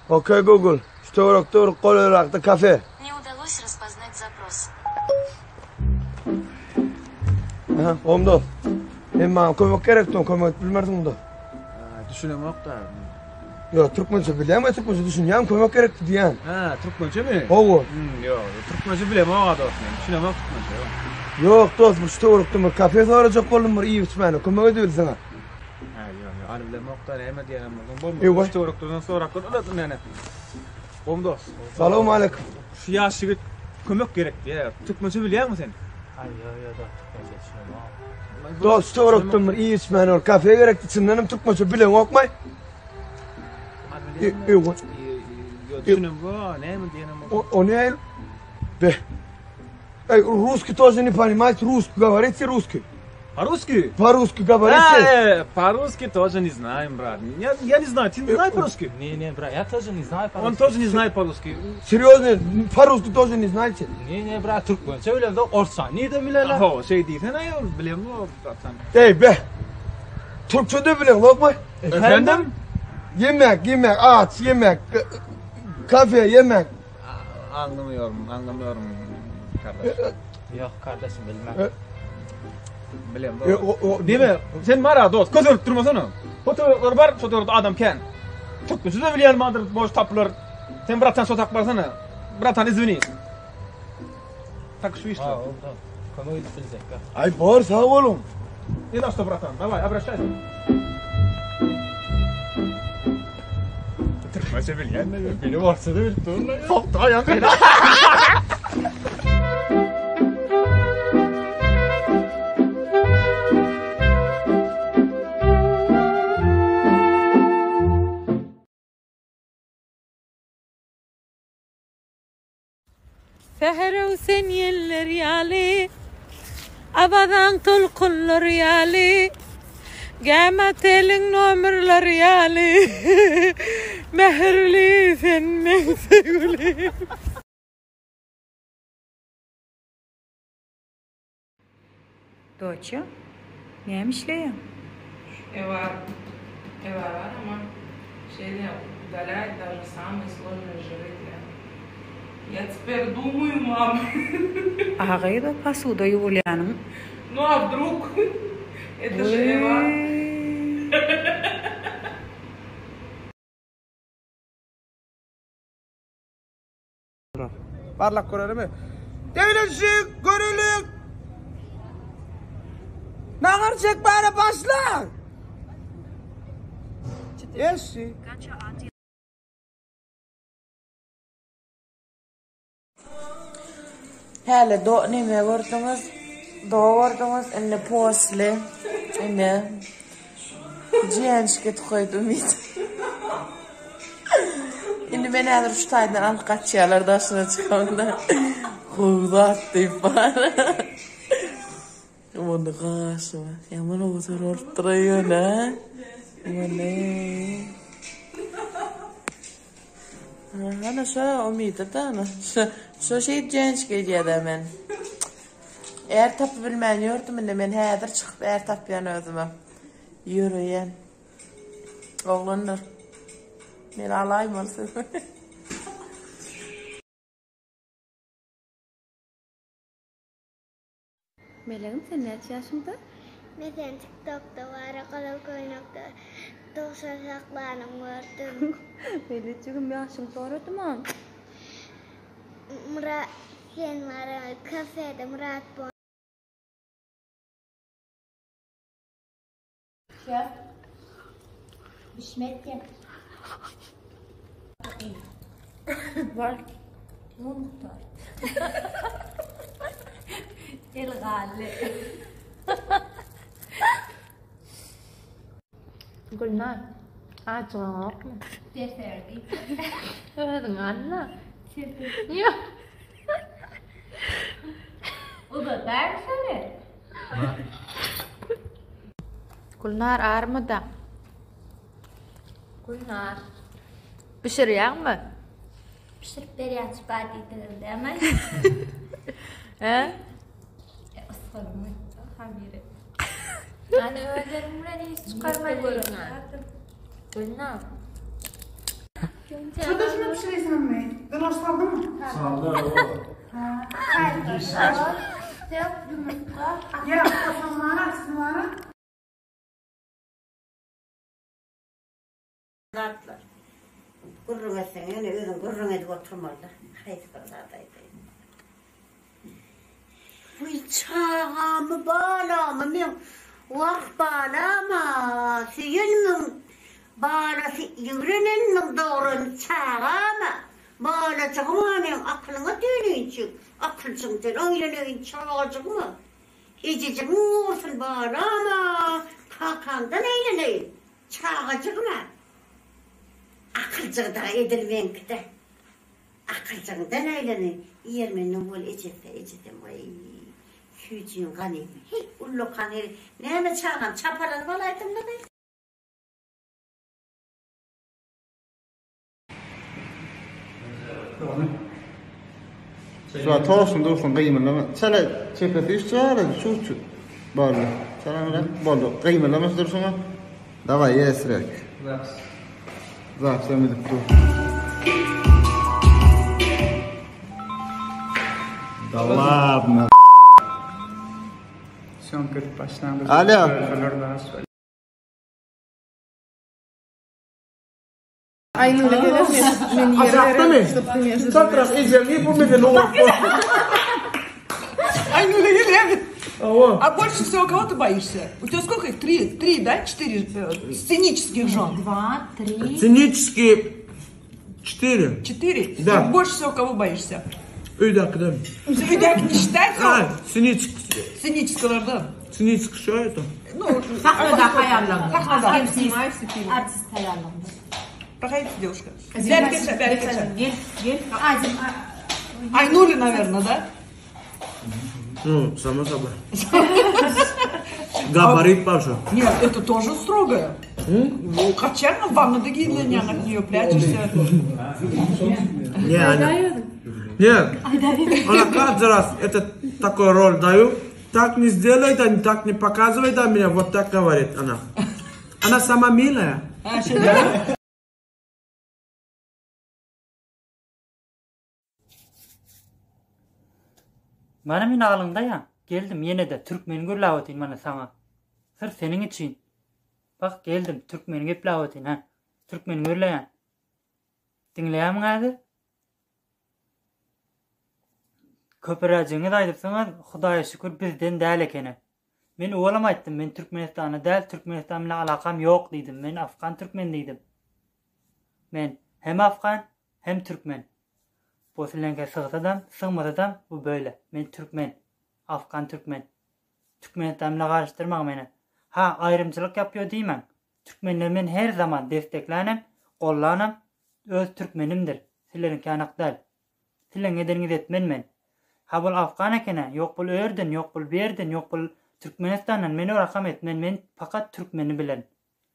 Okey Google, şu töwerekde bir golaýrakda kafe. Не удалось распознать запрос. Aha, onda. Men maňa kömek gerekdi, kömek edip bilmersiň onda. Düşünemok-da. Ýok, türkmençe bilýän, türkmençe düşünýän, kömek gerekdi diýýän. Ha, türkmençemi? Hawa. Hmm, ýok, türkmençe bilemok-a dost men. Düşünemok türkmençe. Ýok, dost, bu şu töwerekde bir kafe sorajak boldum, bir iýip içmäne kömek edibilseň. Ha, ýok, ýok, any bilemok-da, näme diýenem bolsaň bolmaz. Ewa. Şu töwerekden sorap gör, ula näme. Gowmy dost? Salam aleyküm. Şu ýaş ýigit kömek gerek diýýär. Türkmençe bilýäňmi sen? Aý, ýok, ýok, dost, türkmençe düşünemok. Dost, şu töwerekde bir iýip içmäne bir kafe gerekdi, çyndan hem türkmençe bileňokmy? Ewa. Ýok, düşünemok, näme diýenem bolsaň. O, o ne? Be. Ey, русский тоже не понимаете, русский говорите русский. По-русски? По-русски говорите. Э, по-русски тоже не знаем, брат. Я, я не знаю, ты знаешь по-русски? Не, не, брат, я тоже не знаю Он по-русски. тоже не знает по-русски. Серьезно, по-русски тоже не знаете? Не, не, брат, türkmençe bilemde orsça nirden bilerler? Ho, şeý diýsene ýa, bilemok, bratan. Ey be. Türkçe de bilen lokma. Efendim? Yemek, yemek, aç, yemek, kafe, yemek. Anlamıyorum, anlamıyorum kardeş. Ýok, kardeşim bilmem. Bilemok. E, o, o, Diýme, sen mara dost, közelip durmasana. Fotoğraflar bar, fotoğrafda adam kän. Türkmençe de bilýän bardyr, boş tapylar. Sen bratan şo tak barsana. Bratan izwini. Tak şu işte. Ha, oldu. Kömek edip biljek. Ay bor sağ olun. Ne da что, братан, давай, обращайся. Türkmençe bilýän de Beni orsça da bilip durlar. Soktu ayak. Säher öwsen ýeller ýaly, Awazaň tolkunlar ýaly, Gämi oteliň nomerleri ýaly, Mähirli sen meň söýgülim. Doça, näme işleýäň? Ewa, Ewa bar ama şeýle udaляет даже самые сложные жиры для. Я теперь думаю, мам. A gyz, o posuda ýuwulýanyň. Ну а вдруг? Это же Эва. Barlap görelimi? Degilişik, görelik. Nahar çekmäne başla. Eşi. Häli do neme gördüňiz? Do gördüňiz, indi posly. Indi jiýençik edip goýdy Umyt. Indi men häzir şu taýdan alyp gaçýarlar daşyna çykamda. Gowy zat diýip bar. Muny gaşyma. Ýaman owadan bolupdyr ýöne. Muny. Ana şo Umyda-da ana. Şo şo şeýdip jençik edýä-dä men. Är tapyp bilmän ýördüm indi men häzir çykyp är tapýan özüme. Ýöreýän. Oglanlar. Meni alaýmaly siz. Melegim sen näçe ýaşyňda? Men seni tiktokda bara gyzyl köýnekde towşan saklanyň gördüm. Melejigim ýaşyňy soradym-a. Myrat sen bara kafede Myrat bo. Şef. Bişmek ýa. Var. Un mukdar. El gally. Gülnar, ajygaňokmy? Deserdi. Özüň al-la. Ýok. Uzadaýsana. Gülnar armyda. Gülnar. Bişirýäňmi? Bişirip berýän çypa diýdiňiz dämi? He? Ysgynmy? Hamyry. Hany özleriň bilen iş çykarmaly. Gülnar. Gülnar. Şurada şunu pişireysen mi? Dolaş saldı mı? Saldı. Ya, bana, bana. Zatlar. Gürrüň etseň ýöne özüň gürrüň edip oturmalyda. Haýsy bir zat aýdaýyn. Wiý çagamy balamy meň wah balama söýenmiň balasy ýigrenenmiň dograny çagama balajygyma meň akylyňa döneýinçik akyljyňdan aýlanaýyn çagajygyma ejejigiň bolsun balama kakaňdan aýlanaýyn Çagajygym-a akyljygy-da edil meňki-dä. Akyljygyňdan aýlanaýyn, ýermenden bol ejesi, ejesem waý, süýjüň ganymy. Heý, ullakan heri, näme çagam, çapalanyp alaýdym-la men. Şu toşun dursun gymyldama. Çala çepe süýşçäle şu şu. Boldy. Çala boldy. Gymyldama dursun. Daway ýesrek. Zaps. Zaps hem edip dur. Da ladno. Syomka edip başlangyç. Alo. Aşakdamy? Çatrak ejemi bu mesele Айнуля Елена. Ого. А больше всего кого ты боишься? У тебя сколько их? Три, три, да? Четыре э, сценических жен. Два, три. Цинические четыре. Четыре? Да. Ты больше всего кого боишься? Öýdäkiden. Öýdäki не считается? А, цинический. Сценического, да. Цинический что это? Ну, Sahnada haýallygyň. Sahnada. Снимаешься фильм. Artist haýallygyň. Проходите, девушка. Бәрекелде, бәрекелде. Gel, gel. Azim. Айнуля, наверное, да? Ну, само собой. Габарит паша. Нет, это тоже строгая. Ну, Хотя в ванну догидления от нее прячешься. Не, она... Нет, она каждый раз это такой роль даю. Так не сделай, да, так не показывай, да, меня вот так говорит она. Она сама милая. А, что, да? Mana men alyňdaýan. Geldim ýene-de türkmen gürläp otyryn mana saňa. Syrf seniň üçin. Bak geldim türkmen gepläp otyryn hä. Türkmen gürleýän. Diňleýämiň häzir? Köpüräjigiňiz aýdypsyňyz Hudaýa şükür bizden däl ekeni. Men owalam aýtdym men Türkmenistanda däl Türkmenistan bilen alakam ýok diýdim men afgan türkmen diýdim. Men hem afgan hem türkmen. Bu sileňke sygsadam sygmasadam bu böyle men türkmen afgan türkmen. Türkmenistan bilen garyşdyrmaň meni. Ha aýrymçylyk ýapýo diýmäň. Türkmenleri men her zaman desteklänem gollanam öz türkmenimdir sileriňki anyk däl. Sileň edeniňizi etmen men. Ha bul afgan ekenä ýok bul öýerden ýok bul bu ýerden ýok bul Türkmenistandan men o rakam etmen men pakat türkmeni bilen.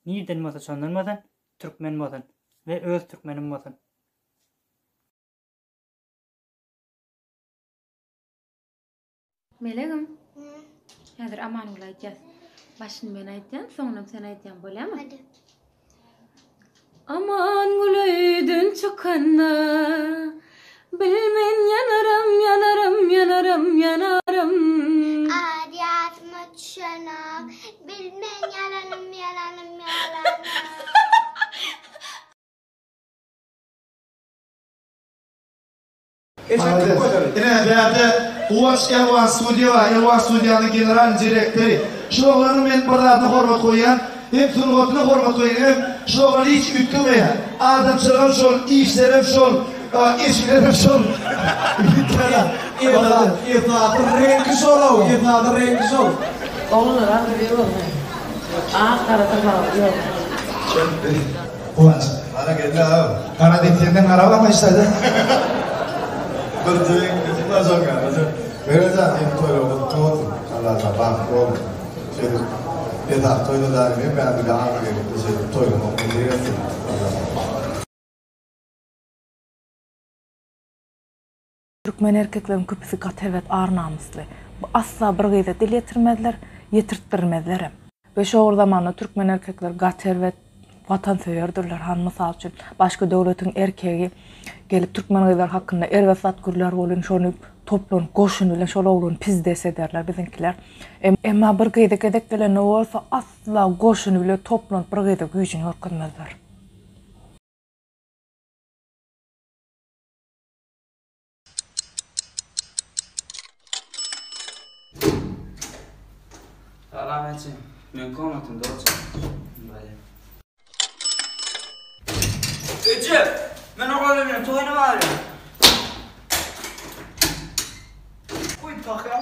Nirden bolsa şondan bolsun türkmen bolsun we öz türkmenim bolsun. Melegim. Häzir Amangül aýdýas. Başyny men aýdýan, soňunam sen aýdýaň, bolýamy? Hadi. Amangül öýden çykanda bilmen ýanaram, ýanaram, ýanaram, ýanaram. Ad ýadyma düşenok, bilmen ýalanym, ýalanym, ýalanym. Ine bärde Guwanç Elwan studiýa bar, Elwan studiýanyň generalnyý direktory. Şu oglanyň men bir zadyna hormat goýýan, hem sungatyna hormat goýýan, hem şu oglan hiç üýtgemeýär. Adamçylygam şol, işlerem şol, eşiklerem şol. Üýtgänok. Esasy reňki şol-ow, esasy reňki şol. Oglanlar agzy bir bolsun. Ak gara dyrnagy ýok. Guwanç. Gara geldi aga. Gara diýip senden gara barmy işlerde? Bir jeňňi tutmajak ýaly. Merejan seniň toýlaryň gutly bolsun. Allajan bagtly bol. Şeýdip esasy toýda dagy hemmämize agzybirlikde şeýdip toýlamak nesip etsin. Allajan. Türkmen erkekleriň köpüsi gaty erbet ar-namysly. Asla bir gyza dil ýetirmezler, ýetirtdirmezlerem. We şo bir zamanda türkmen erkekleri gaty erbet. watansöýerdirler. Hany mysal üçin başga döwletiň erkegi gelip türkmen gyzlary hakynda erbet zat gürlär welin şony toplanyp goşun bilen şol oglany pizdes ederler biziňkiler. Emma bir gyza gezek gelende bolsa asla goşuny bile toplanyp bir gyza güýjüni görkezmezler. Salam elçi. Men komnatymda oturýan. Bolýa. Eje! Men oglan bilen toýuna barýan. Goý tahýa.